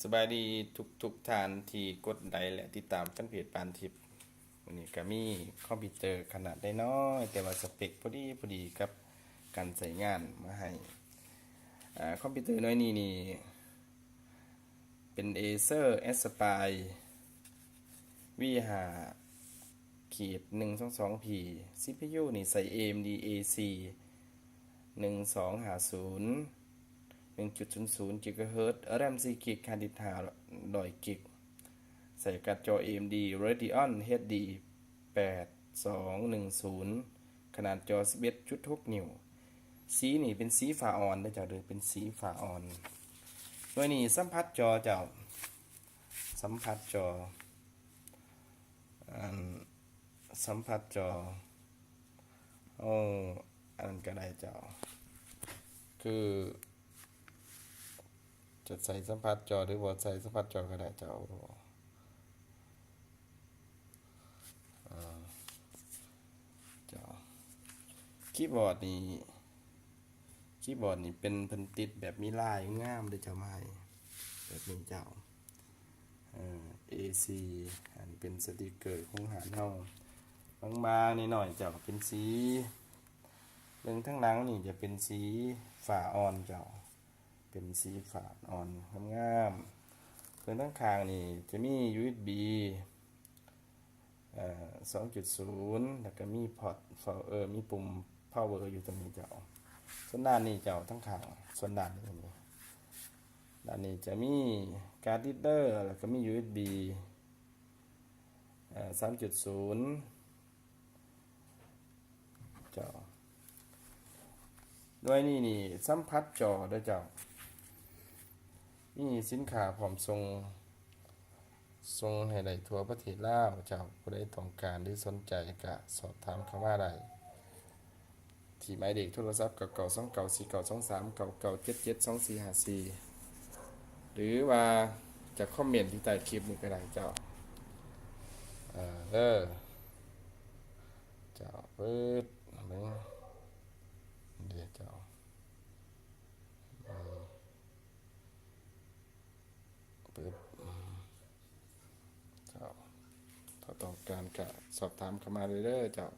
ສະບາຍດີທຸກໆທ່ານທີ່ກົດໄລຄ໌ ແລະ ຕິດຕາມແຟນເພຈປານທິບ. ມື້ນີ້ກໍມີຄອມພິວເຕີຂະໜາດນ້ອຍໆ ແຕ່ວ່າສະເປັກພໍດີໆກັບການໃຊ້ງານມາໃຫ້. ອາ ຄອມພິວເຕີໜ່ວຍນີ້ນີ້ ເປັນ Acer Aspire ວີຫ້າຂີດໜຶ່ງສອງສອງພີ ຊີພີຢູນີ້ໃຊ້ ເອເອັມດີ ເອຊີ ໜຶ່ງສອງຫ້າສູນ ໜຶ່ງຈຸດສູນສູນກິກກາເຮີດ ແຣມສີ່ກິກ ຮາດດິສຫ້າຮ້ອຍກິກ ໃສ່ກາດຈໍ ເອເອັມດີ ເຣດີອອນ ເອັດດີ ແປດສອງໜຶ່ງສູນ ຂະໜາດຈໍສິບເອັດຈຸດຫົກນິ້ວ. ສີນີ້ເປັນສີຝ້າອ່ອນເດີເຈົ້າເດີ ເປັນສີຝ້າອ່ອນ. ໜ່ວຍນີ້ສຳຜັດຈໍເຈົ້າ ສຳຜັດຈໍ ອັນ ສຳຜັດຈໍ ໂອ້ ອັນນັ້ນກໍໄດ້ເຈົ້າ ຄືຈະໃສ່ສຳຜັດຈໍ ຫຼືບໍ່ໃສ່ສຳຜັດຈໍກໍໄດ້ເຈົ້າ. ເຈົ້າ ຄີບອດນີ້ ຄີບອດນີ້ເປັນ ເພິ່ນຕິດແບບມີລາຍງາມເດ້ເຈົ້າ ມາໃຫ້ແບບນີ້ເຈົ້າ. ເອີ ເອຊີ ອັນເປັນສະຕິກເກີຂອງຮ້ານເຮົາ ບາງໆນ້ອຍໆເຈົ້າ ເປັນສີ ເບິ່ງທາງຫຼັງນີ້ຈະເປັນສີຝ້າອ່ອນເຈົ້າ ເປັນສີຝ້າອ່ອນງາມໆ. ເບິ່ງທາງຂ້າງນີ້ຈະມີ ຢູເອັສບີ ເອີ ສອງຈຸດສູນ ແລ້ວກໍມີພອດ ເອີ ມີປຸ່ມພາວເວີຢູ່ຕົງນີ້ເຈົ້າ. ສ່ວນດ້ານນີ້ເຈົ້າ ທາງຂ້າງ ສ່ວນດ້ານນີ້ ດ້ານນີ້ຈະມີກາດຣີດເດີ ແລ້ວກໍມີ ຢູເອັສບີ ເອີ ສາມຈຸດສູນ ເຈົ້າ. ໜ່ວຍນີ້ນີ້ສຳຜັດຈໍເດີເຈົ້າ ມີສິນຄ້າພ້ອມສົ່ງ ສົ່ງໃຫ້ໄດ້ທົ່ວປະເທດລາວເຈົ້າ. ຜູ້ໃດຕ້ອງການ ຫຼື ສົນໃຈກະສອບຖາມເຂົ້າມາໄດ້ ທີ່ໝາຍເລກໂທລະສັບ ເກົ້າເກົ້າສອງເກົ້າສີ່ເກົ້າສອງສາມ ເກົ້າເກົ້າເຈັດເຈັດສອງສີ່ຫ້າສີ່ ຫຼືວ່າຈະຄອມເມັນທີ່ໃຕ້ຄລິບນີ້ກໍໄດ້ເຈົ້າ. ເອີ ເດີເຈົ້າ ເປີດເບິ່ງເດີເຈົ້າ ເອີ ເປີດ ເຈົ້າ ຖ້າຕ້ອງການກະສອບຖາມເຂົ້າມາເລີຍເດີເຈົ້າ.